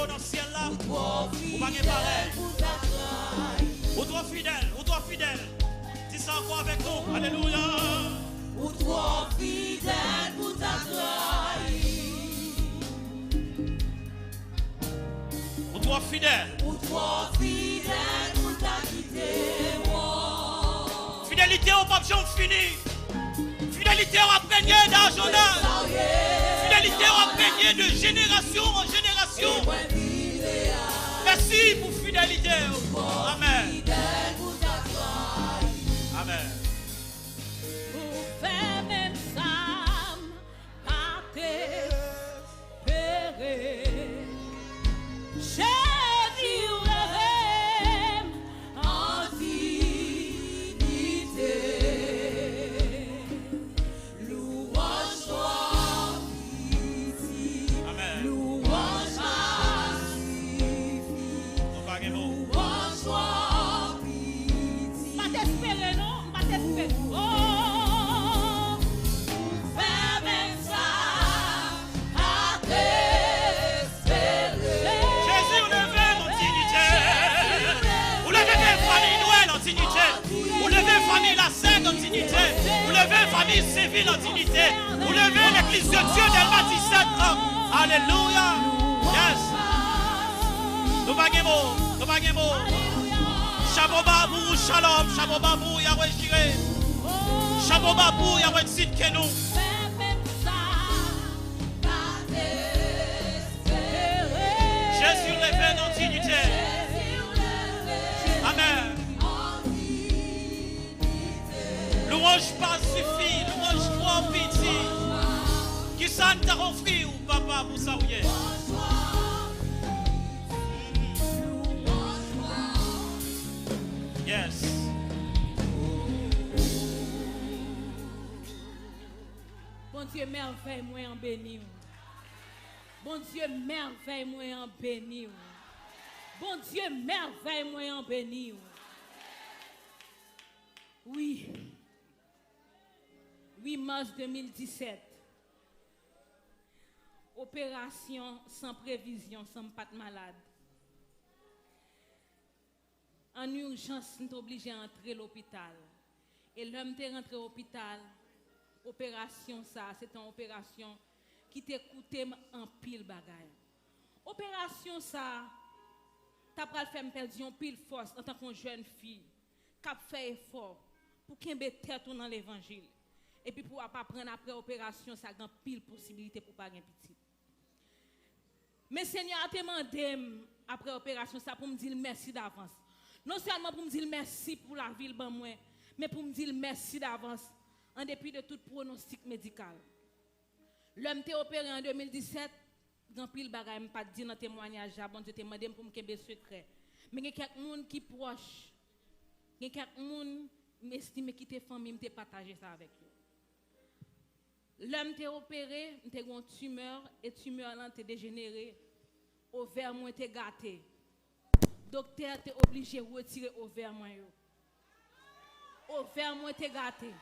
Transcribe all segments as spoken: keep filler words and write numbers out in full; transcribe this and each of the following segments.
Nan syèl la, ou pa gen parèy. Ou twò fidèl, ou twò fidèl. Di sa ankò avèk nou. Alelouya. Ou twò fidèl pou ta trayi. Ou twò fidèl. Ou twò fidèl pou ta kite w. Fidelite w p ap janm fini. Fidelite w ap renye nan jounen. Fidelite w ap renye de jenerasyon an jenerasyon. Mèsi pou fidelite w. Amèn. Amèn. Ou fè menm sa m pa te espere. Jezi, ou leve m an diyite. Louwanj twò piti. Amèn. Louwanj pa sifi. Nou pa gen mo. Louwanj twò piti. M pa t espere non, m pa t espere. Oh, ou fè menm sa. Jezi, ou leve m an diyite. Ou leve fanmi Nwèl an diyite. Ou leve fanmi Lasèg an diyite. Ou leve fanmi Senvil an diyite. Ou leve Legliz de Dye Dèlma disèt an. Alelouya. Yes. Nou pa gen mo. Nou pa gen mo. Chapo ba pou ou, Shalom. Chapo ba pou ou, Yahweh Jireh. Chapo ba pou ou, Yahweh Tsidkenu. Jezi leve nan diyite. Amèn. Louwanj pa sifi, louwanj twò piti. Kisa n ta ofri w, Papa, pou sa w ye? Yes. Bondye, mèvèy mwen an beni w. Bondye, mèvèy mwen an beni w. Bondye, mèvèy mwen an beni w. Wi. Uit mas de mil disèt. Operasyon san previzyon, san m pa t malad. An ijans, m te oblije antre lopital. E lè m te rantre lopital, operasyon sa a, se te yon operasyon ki te koute m anpil bagay. Operasyon sa a, ta pral fè m pèdi anpil fòs antanke yon jèn fi k ap fè efò pou kenbe tèt ou nan levanjil. Epi pou w ap aprann apre operasyon sa, gen anpil posibilite pou w pa gen pitit. Men Senyè a te mande m, apre operasyon sa, pou m di l mèsi davans. Non sèlman pou m di l mèsi pou lavi l ban mwen, men pou m di l mèsi davans, an depi de tout pwonostik medikal. Lè m te opere an de mil disèt, gen anpil bagay m pa t di nan temwayaj la, Bondye te mande m pou m kenbe sekrè. Men gen kèk moun ki pwòch, gen kèk moun m estime ki te fanmi m, te pataje sa avèk yo. Lè m te opere, m te gen yon timè, e timè lan te dejenere, ovè mwen te gate. Doktè te oblije retire ovè mwen yo. Ovè mwen te gate.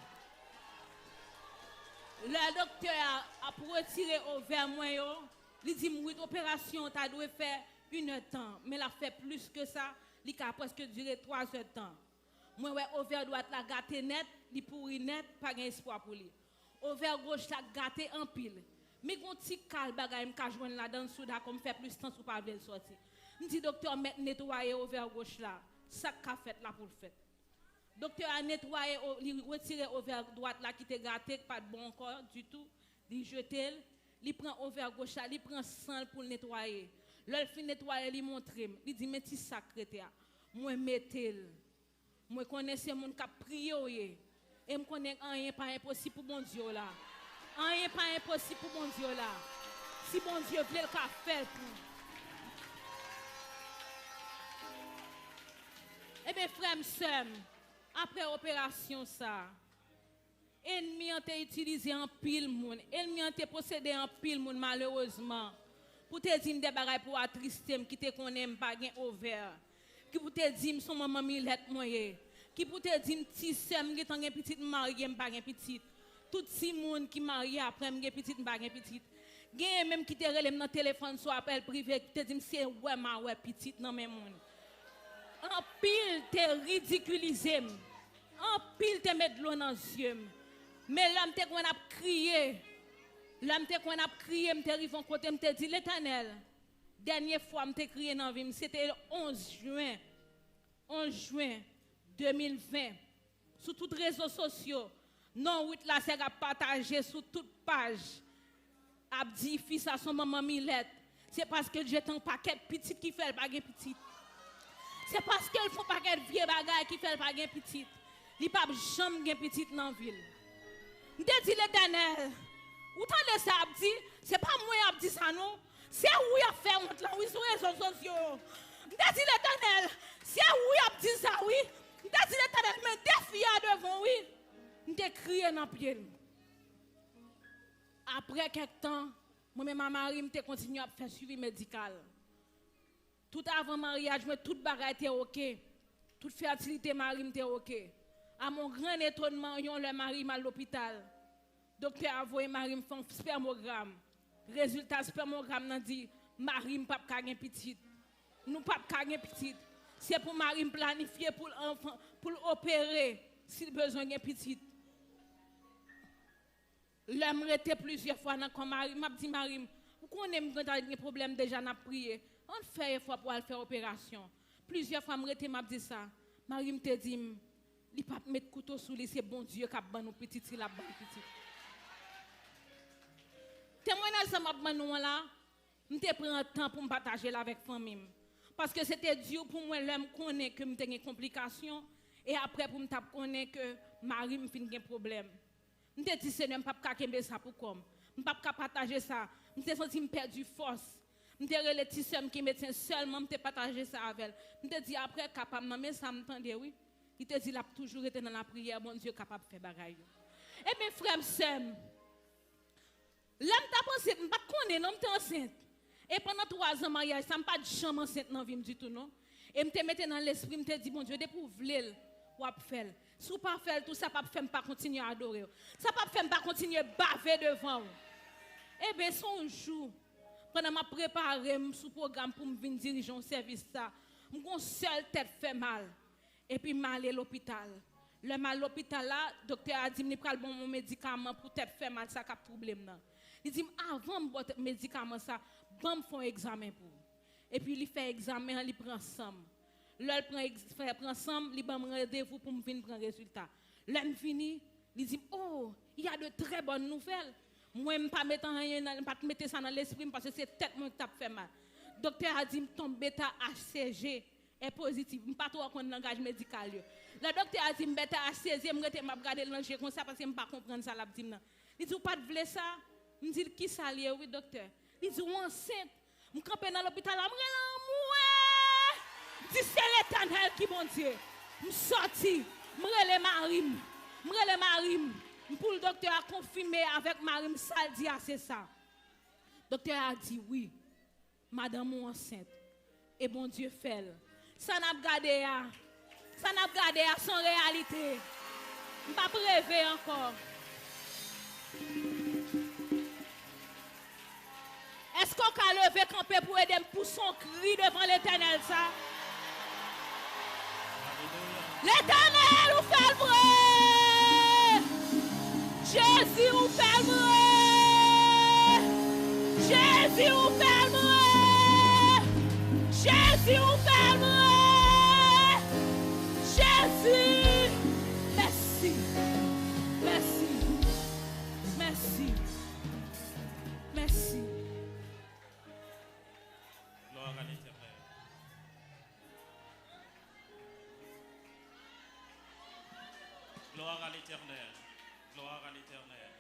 Lè doktè a ap retire ovè mwen yo, li di m, "Wi, operasyon an ta dwe fè inèdtan, men l ap fè plis ke sa, li ka prèske dire twazèdtan." Mwen wè ovè dwat la gate nèt, li pouri nèt, pa gen espwa pou li. Ovè goch la gate anpil. Men gon ti kal bagay m ka jwenn ladan l, si w dakò m fè plis tan si w pa vle l sòti. M di doktè, mèt netwaye ovè goch la. Sa k ka fèt la pou l fèt. Doktè a netwaye, o- li retire ovè dwat la ki te gate, k pa t bon ankò ditou. Li jete l, li pran ovè goch la, li pran san l pou l netwaye. Lè l fin netwaye, li montre m. Li di, "Men ti sa k rete a." Mwen mete l. Mwen konnen se moun k ap priye w ye. E m konnen anyen pa enposib pou Bondye w la. Anyen pa enposib pou Bondye w la. Si Bondye vle, l ka fè l pou ou. Ebyen, frè m, sè m, apre operasyon sa a, enmi an te itilize anpil moun. Enmi an te posede anpil moun, malerezman. Pou te di m de bagay pou atriste m, ki te konnen m pa gen ovè. Ki pou te di m se yon manman milèt mwen ye. Ki pou te di m ti sè m gentan gen pitit, m marye, m pa gen pitit. Tout timoun ki marye apre m gen pitit, m pa gen pitit. Genyen menm ki te rele m nan telefòn sou apèl prive, ki te di m se wè m a wè pitit nan men moun. Anpil te ridikilize m. Anpil te met dlo nan zye m. Men lè m te konn ap kriye, lè m te konn ap kriye, m te rive yon kote, m te di, Letènèl, dènye fwa m te kriye nan vi m, se te onz jen, onz jen de mil ven. Sou tout rezo sosyo, non Ruth Lassègue ap pataje sou tout paj, ap di fi sa se yon manman milèt. Se paske l jete yon pakèt pitit ki fè l pa gen pitit. Se paske l fè yon pakèt vye bagay ki fè l pa gen pitit. Li p ap janm gen pitit nan vi l. M te di, Letènèl, ou tande sa y ap di? Se pa mwen y ap di sa non. Se ou y ap fè wont lan wi sou rezo sosyo yo. M te di, Letènèl, se ou y ap di sa wi. M te di, Letènèl, men defi a devan w wi. M te kriye nan pye l. Apre kèk tan, mwen menm a mari m te kontinye ap fè swivi medikal. Tout avan maryaj mwen, tout bagay te oke. Tout fètilite mari m te oke. A mon gran etònman, yon lè mari m al lopital. Doktè a voye mari m fè yon spèmogram. Rezilta spèmogram nan di, mari m p ap ka gen pitit. Nou p ap ka gen pitit. Se pou mari m planifye pou l anfan, pou l opere, si l bezwen gen pitit. Lè m rete plizyè fwa nan kò mari m, m ap di mari m, ou konnen m gentan gen pwoblèm deja, n ap priye. Ann fè efò pou al fè operasyon. Plizyè fwa m rete, m ap di sa. Mari m te di m, li p ap met kouto sou li, se Bondye k ap ban nou pitit, si l ap ban nou pitit. Temwayaj sa m ap ban nou an la, m te pran tan pou m pataje l avèk fanmi m. Paske se te di pou mwen lè m konnen ke m te gen konplikasyon, e apre pou m t ap konnen ke mari m fin gen pwoblèm. M te di, Senyè, m p ap ka kenbe sa pou kò m. M p ap ka pataje sa. M te santi m pèdi fòs. M te rele ti sè m ki medsen sèlman, m te pataje sa avè l. M te di, apre ka pa m nan men sa m tande wi. Li te di l ap toujou rete nan lapriyè, Bondye kapab fè bagay yo. Ebyen, frè m, sè m, lè m t ap ansent, m pa t konnen non, m te ansent. E pandan twa zan maryaj sa, m pa t janm ansent nan vi m ditou non. E m te mete nan lespri m, te di, Bondye, depi w vle l, w ap fè l. Si w pa fè l tou, sa p ap fè m pa kontinye adore w. Sa p ap fè m pa kontinye bave devan w. Ebyen, se yon jou, pandan m ap prepare m sou pwogram pou m vin dirije yon sèvis sa, m gon sèl tèt fè mal. Epi m ale lopital. Lè m al lopital la, doktè a di m li pral ban m yon medikaman pou tèt fè mal sa k ap twouble m nan. Li di m, avan m ba w medikaman sa, ban m fè yon egzamen pou w. Epi li fè egzamen an, li pran san m. Lè l pran, fè pran san m, li ban m randevou pou m vin pran rezilta. Lè m vini, li di m, oh, il y a de très bonnes nouvelles. Mwen, m pa met anyen nan, m pa t mete sa nan lespri m, paske se tèt mwen ki t ap fè mal. Doktè a di m ton beta H C G est positif. M pa twò konn langaj medikal yo. Lè doktè a di m beta H C G, m rete m ap gade l nan je konsa, paske m pa konprann sa l ap di m nan. Li di, ou pa t vle sa? M di l, kisa l ye wi, doktè? Li di, ou ansent. M kanpe nan lopital la, m rele anmwe! M di, se Letènèl ki Bondye. M sòti, m rele mari m. M rele mari m. M pou l doktè a konfime avèk mari m, sa l di a, se sa. Doktè a di, wi, madanm ou ansent. E Bondye fè l. Sa n ap gade a, sa n ap gade a, se yon reyalite. M p ap reve ankò. Èske w ka leve kanpe pou ede m pouse yon kri devan Letènèl sa? Letènèl, ou fè l vre! Jezi, ou fè l vre! Jezi, ou fè l vre! Jezi, ou fè l vre! Jezi! Mèsi! Mèsi! Mèsi! Mèsi! Gloire à l'Éternel. Gloire à l'Éternel. Gloire à l'Éternel.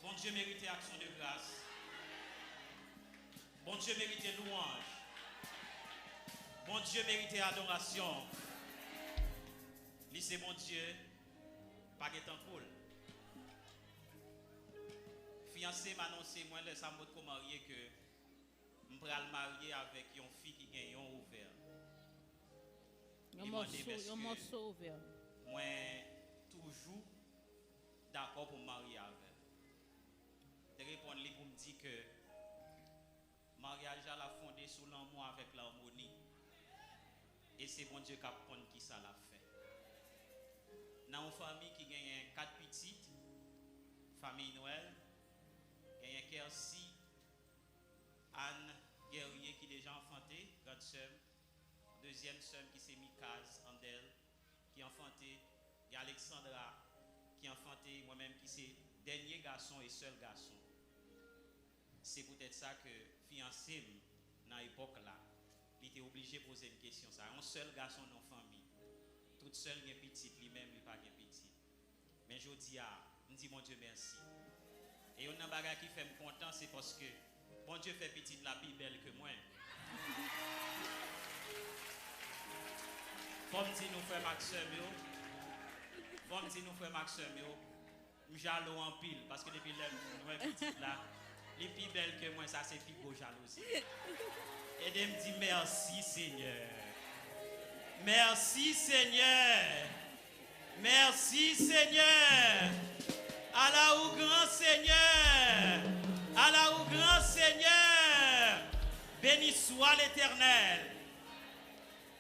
Bondye merite aksyon de gras. Bondye merite louanj. Bondye merite adorasyon. Li se Bondye, pa gen tankou l. Fiyanse m anonse mwen lè sa m potko marye ke m pral marye avèk yon fi ki gen yon ovè. Li mande m èske mwen toujou Pou m marye avè l. Te reponn li pou m di ke maryaj la, l ap fonde sou lanmou avèk lamoni. E se Bondye k ap konn kisa l ap fè. Nan yon fanmi ki genyen kat pitit, fanmiy Nwèl, genyen Kercy, Anne Guerrier ki deja anfante, grann sè m, dezyèm sè m ki se Mikaz Andel ki anfante, gen Alexandra ki anfante, mwen menm ki se dènye gason e sèl gason. Se poutèt sa ke fiyanse m nan epòk la, li te oblije poze m kesyon sa. Yon sèl gason nan fanmi, tout sèl gen pitit, li menm li pa gen pitit. Men jodi a, m di Bondye mèsi. E youn nan bagay ki fè m kontan, se paske Bondye fè pitit la pi bèl ke mwen. Fò m di nou, frè m ak sè m yo, fò m di nou, frè m ak sè m yo, m jalou anpil, paske depi lè m wè pitit la, li pi bèl ke mwen, sa se pi gwo jalouzi. Ede m di, mèsi, Senyè. Mèsi, Senyè. Mèsi, Senyè. Ala ou gran, Senyè. Ala ou gran, Senyè. Béni soit l'Éternel.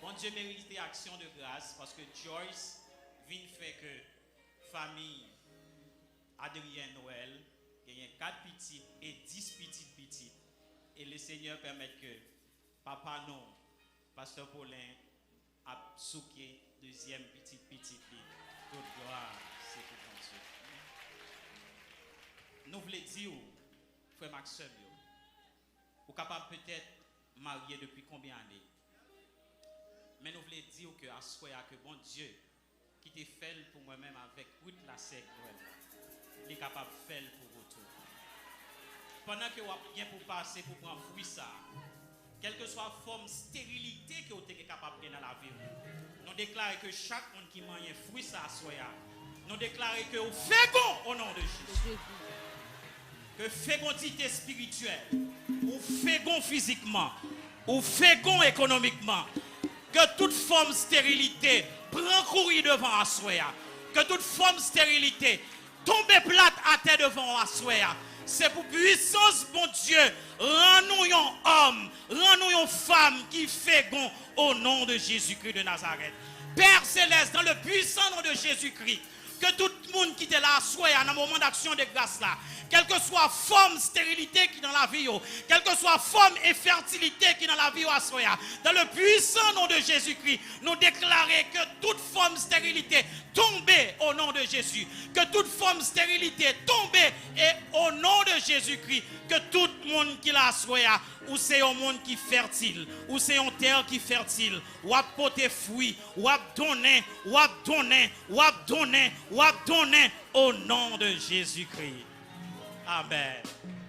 Bondye merite aksyon de gras paske Joyce vin fè ke fanmi Adrien Noël genyen kat pitit e dis pitit pitit. E Lesenyè pèmèt ke papa nou, Pastè Paulin, ap souke dezyèm pitit pitit li. Tout glwa se pou Bondye. Nou vle di w, frè m ak sè m yo, ou kapab petèt marye depi konbyen ane, men nou vle di w ke aswè a ke Bondye ki te fè l pou mwen menm avèk Ruth la sè Noël la, li kapab fè l pou ou tou. Pandan ke w ap gen pou pase pou pran fwi sa a, kèlkeswa fòm sterilite ke w te gen kapab gen nan lavi w, nou deklare ke chak moun ki manyen fwi sa aswè a, nou deklare ke w fegon o non de Jezi. Ke fegondite espirityèl, ou fegon fizikman, ou fegon ekonomikman, ke tout fòm sterilite pran kouri devan aswè a, ke tout fòm sterilite tonbe plat atè devan w aswè a. Se pou pwisans Bondye rann ou yon òm, rann ou yon fanm ki fegon o non de Jezikri de Nazarèt. Pè Selès, dans le puissant nom de Jésus-Christ, ke tout moun ki te la aswè a nan moman d'aksyon de gras la, kèlkeswa fòm sterilite ki nan lavi yo, kèlkeswa fòm enfètilite ki nan lavi yo aswè a, dans le puissant nom de Jésus-Christ, nou deklare ke tout fòm sterilite tonbe o non de Jezi. Ke tout fòm sterilite tonbe e o non de Jezikri. Ke tout moun ki la aswè a, ou se yon moun ki fètil, ou se yon tè ki fètil, w ap pote fwi, w ap donnen, w ap donnen, w ap donnen, w ap donnen o non de Jezikri. Amèn.